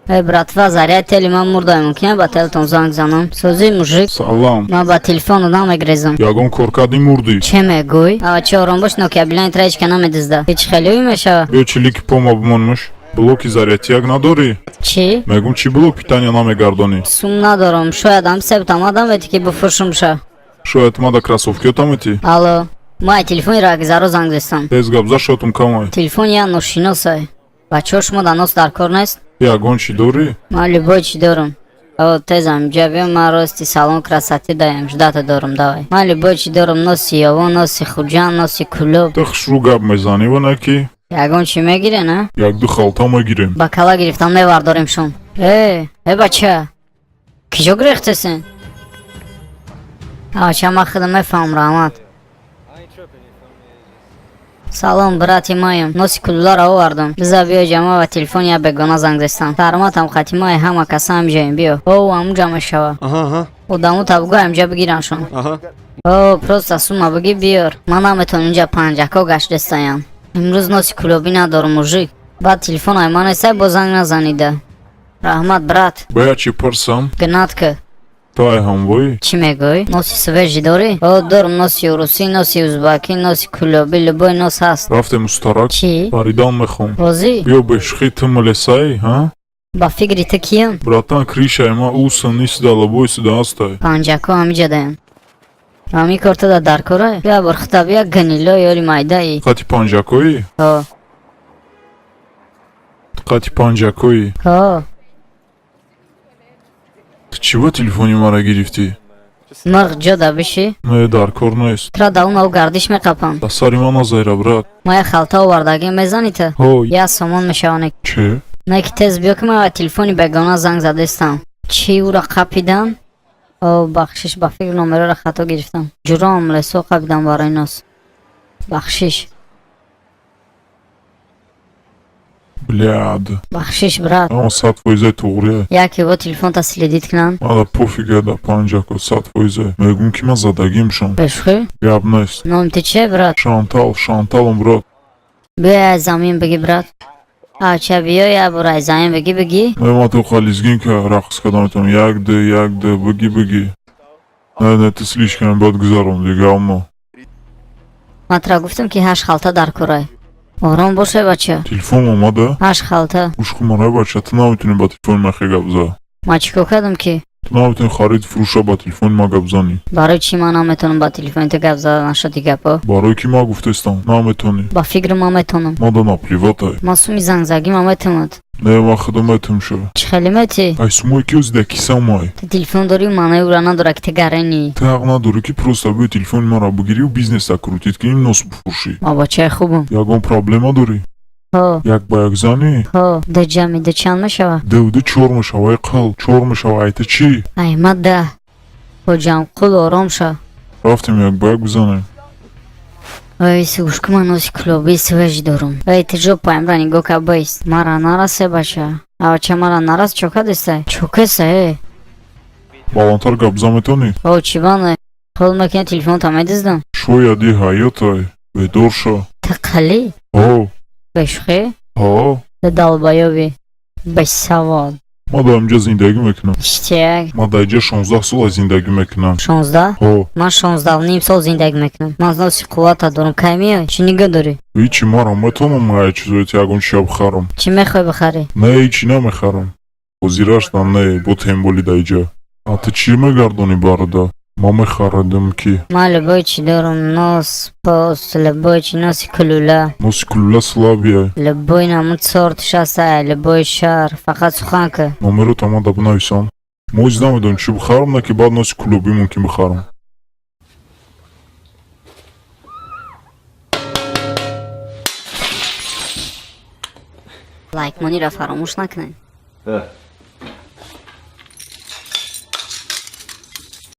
Эй, братва, заряд тели ман мурдай, мумкин ба телтон занг занам? Сӯзи, мужик. Салам. Ман ба телефон одам мегрезам. Ягон кор кардӣ, мурдӣ. Че мегӯй? Ава, чи, ором бош, Нокия билайн тра ҳечка намедизда. Ҳеч хеле мешава. Биё, чилики пома бимонмуш. Блоки зарядтияк надорӣ? Чӣ? Мегум, чӣ блок питания намегардонӣ? Сум надорам, шояд ам септам адам вети, ки буфуршумша. Шояд мада кроссовкиётам метӣ? Алло, ма телефони рагзаро занг зестам. Тез гап за, шотум камай. Телефон я ношиносай. Бачаҳо, шумо да нос дар кор нест? Ягон чӣ дорӣ? Ман любой чӣ дорам. О, тезам инҷа биё, ман рости салон красоты даем, ждать дорам, давай. Ман любой чӣ дорам: носи Ёвон, носи Хуҷанд, носи Кулоб. Ту хушрӯ гап мезанӣ ва на ки? Ягон чӣ мегире, на? Якду халта мегирем. Ба кала гирифтам, мевардоремшон. Э, э, бача, киҷо гирехтесен? Ача, ман худам мефаҳмам, раҳмат. Салом, брати маем, носи кулуларо овардам. Биза, биё, ҷама ва телефони я бегона занг зестам. Сарматам қатимаи ҳама каса ҳамҷоем, биё. О, ҳамуҷа мешава. Одамо табгӯ ҳамҷа бигираншон. О, просто сума бигӣ, биёр. Ман наметавонам, инҷа панҷако гаштестаям. Имрӯз носи кулобӣ надорам, мужик. Баъд телефон ай ман нестай, бо занг назанида. Раҳмат, брат. Бояд чӣ пурсам? Гнат ка. Ту ай ҳамвоӣ? Чӣ мегӯй? Носи свежий дорӣ? О, дорам: носи урусӣ, носи узбакӣ, носи кулобӣ, любой нос ҳаст. Рафтем устарак. Чӣ? Харидан мехоҳам. Бозӣ? Биё, бешухӣ, ту мулесаӣ, ҳа? Ба фикри ту киям? Братан, крышаи ма уса нисда, любой суда ҳастай. Панҷако ҳамиҷа даям. Ҳами кор ту да дар кора? Бия, бор хита бия, гнило ёри майдаи. Қати панҷакоӣ? Ҳо. Қати панҷакоӣ? Ҳо. Ту чӣ ба телефони мара гирифтӣ? Мирғ ҷо да биши. Не, дар кор нест. Тура да он ав гардиш меқапам. Да сари ман назайра, брат. Ма як халта овардагим, мезанӣ ту? Ҳо. Як сомон мешаване. Че? Не, ки тез биё, ки ман ба телефони бегона занг задестам. Чӣ, ӯра қапидан? О, бахшиш, ба фикр номероро хато гирифтам. Ҷуром лесо қапидан барои нос. Бахшиш. Бляд. Бахшиш, брат. Ама 100 фоизаи туғрия. Яке бо телефонта следить кунанд. Мада пофига, да панҷако, 100 фоиза. Мегум, ки ман задагимшон. Бешухӣ? Гап нест. Номи ту чие, брат? Шантал, Шанталам, брат. Биё, аз замин бигӣ, брат. Ача, биё, як бор аз замин бигӣ, бигӣ. Не, ман то лезгинка рақс карда метавонам. Як ду, як ду, бигӣ, бигӣ. Не, не, ту слишком бад гузарондӣ, говно. Ман тура гуфтам, ки ҳашт халта дар корай. Ором бошай, бача. Телефон омада? Ҳашт халта. Гӯш кун, манай, бача, ту наметавонӣ ба телефони ман хе гап зад. Ман чӣ кор кардам ки? Ту наметавонӣ харид фурӯша ба телефони ман гап занӣ. Барои чӣ ман наметавонам ба телефони ту гап зада нашуди гапо? Барое ки ман гуфтестам, наметавонӣ. Ба фикри ман метавонам. Мада наплевать ай. Ман суми зангзагӣ ман метавонад. Не, ман худам метавонам ша. Чӣ хеле метӣ? Ай сумое ки ози да кисамай. Ту телефон дорӣ, маънои ӯра надорад, ки ту гаренӣ. Ту ҳақ надорӣ, ки просто биёи телефони маро бигирию бизнеса крутить кунӣ, нос бифурӯшӣ. Ман бачаи хубам. Ягон проблема дорӣ? Ҳо. Як ба як занӣ? Ҳо, ду ҷамъи ду чанд мешава? Ду ду чор мешава, ай қал, чор мешава, ай ту чӣ? Ай ма 10. Ҳоҷамқул, ором ша. Рафтем, як ба як бизанем. Ой, гӯш ку, ман носи кулобии свежий дорам. Эй, ту ҷо паемра нигоҳ ка, бист. Мара нарасе, бача. Авача, мара нарас, чо кадестай? Чо кеса, э? Баландтар гап зан метавонӣ? О, чӣ бане? Қол мекунӣ, телефонта медиздам. Шояд и ҳаётай. Бедор ша. Ту қалӣ? Ҳо. Бешухӣ? Ҳо. Ту долбоёб и. Бесавод. Ман дар инҷа зиндагӣ мекунам. Иштияк. Ман дар инҷа 16 сола зиндагӣ мекунам. 16? Ҳо. Ман 16,5 сол зиндагӣ мекунам. Ман носи қуввата дорам. Кай меой? Чӣ нигоҳ дорӣ? Ҳичи, марам метавонам ай чизои ягон чия бихарам. Чӣ мехоҳӣ бихарӣ? Не, ҳичи намехарам. Ҳозираштам не, бо темболи дар иҷа. А ту чӣ мегардонӣ, бародар? Ман мехаридам ки. Ман любой чӣ дорам: нос, пос, любой чӣ, носи кулула. Носи кулула слабый ай. Любой намуд сортш ҳастай, любой шаҳр. Фақат сухан ки. Номерота ман да бинависам. Мо ҳеҷ намедонем чӣ бихарам, на ки баъд носи кулобӣ мумкин бихарам. Лайкмониро фаромӯш накунед.